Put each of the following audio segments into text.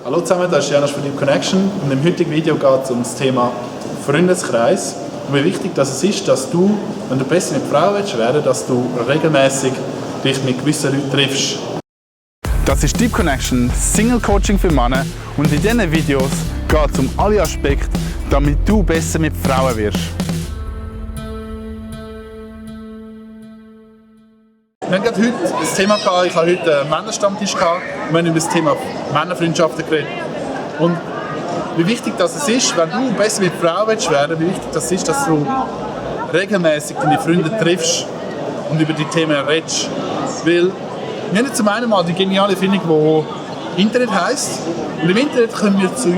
Hallo zusammen, das ist Janos von Deep Connection und im heutigen Video geht es um das Thema Freundeskreis und wie wichtig das ist, dass du, wenn du besser mit Frauen werden willst, dass du regelmäßig dich mit gewissen Leuten triffst. Das ist Deep Connection, Single Coaching für Männer, und in diesen Videos geht es um alle Aspekte, damit du besser mit Frauen wirst. Wir haben gerade heute das Thema gehabt, ich habe heute einen Männerstammtisch gehabt und wir haben über das Thema Männerfreundschaften geredet. Und wie wichtig das ist, wenn du besser mit Frauen werden willst, wie wichtig das ist, dass du regelmäßig deine Freunde triffst und über die Themen redest. Weil wir haben zum einen mal die geniale Erfindung, die Internet heisst. Und im Internet können wir zu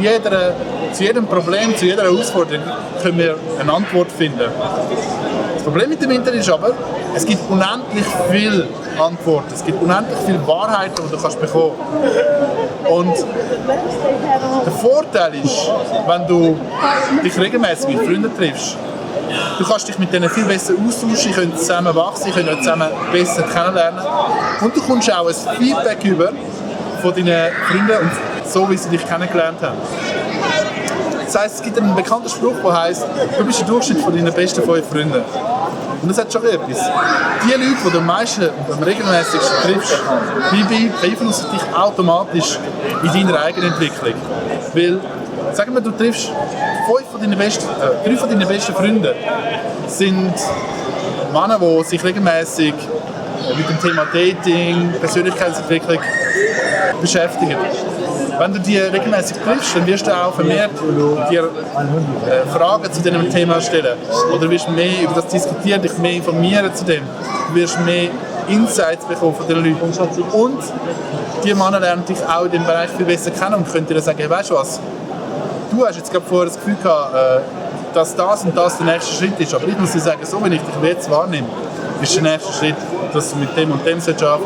jedem Problem, zu jeder Herausforderung können wir eine Antwort finden. Das Problem mit dem Internet ist aber, es gibt unendlich viele Antworten, es gibt unendlich viele Wahrheiten, die du kannst bekommen. Und der Vorteil ist, wenn du dich regelmäßig mit Freunden triffst, du kannst dich mit denen viel besser austauschen, ihr könnt zusammen wachsen, ihr könnt euch zusammen besser kennenlernen und du kommst auch ein Feedback über von deinen Freunden und so, wie sie dich kennengelernt haben. Das heisst, es gibt einen bekannten Spruch, der heisst, du bist der Durchschnitt von deinen besten 5 Freunden. Und das hat schon etwas. Die Leute, die du am meisten und am regelmäßigsten triffst, die beeinflussen dich automatisch in deiner eigenen Entwicklung. Weil, sagen wir, du triffst 3 von deinen besten Freunden sind Männer, die sich regelmäßig mit dem Thema Dating, Persönlichkeitsentwicklung beschäftigen. Wenn du die regelmäßig triffst, dann wirst du auch vermehrt dir Fragen zu diesem Thema stellen. Oder wirst mehr über das diskutieren, dich mehr informieren zu dem. Du wirst mehr Insights bekommen von den Leuten. Und die Männer lernen dich auch in diesem Bereich viel besser kennen und können dir sagen, hey, weißt du was, du hast jetzt gerade vorher das Gefühl gehabt, dass das und das der nächste Schritt ist. Aber ich muss dir sagen, so wie ich dich jetzt wahrnehme, ist der nächste Schritt, dass du mit dem und dem anfangen sollst.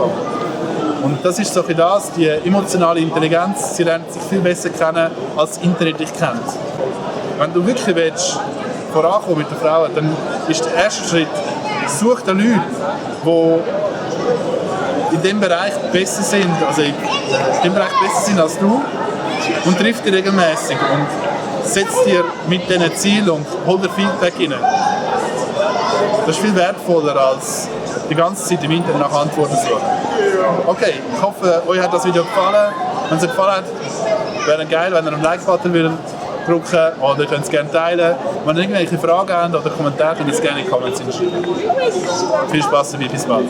Und das ist so das, die emotionale Intelligenz, sie lernt sich viel besser kennen, als das Internet dich kennt. Wenn du wirklich willst, vorankommen mit den Frauen, dann ist der erste Schritt, such dir Leute, die in diesem Bereich besser sind, als du, und triff dich regelmäßig und setz dir mit diesen Zielen und hol dir Feedback rein. Das ist viel wertvoller als die ganze Zeit im Internet nach Antworten zu suchen. Okay, ich hoffe, euch hat das Video gefallen. Wenn es euch gefallen hat, wäre es geil, wenn ihr einen Like-Button drücken oder ihr könnt es gerne teilen. Wenn ihr irgendwelche Fragen habt oder Kommentare, könnt ihr es gerne in die Comments hinschreiben. Viel Spaß dabei, bis bald.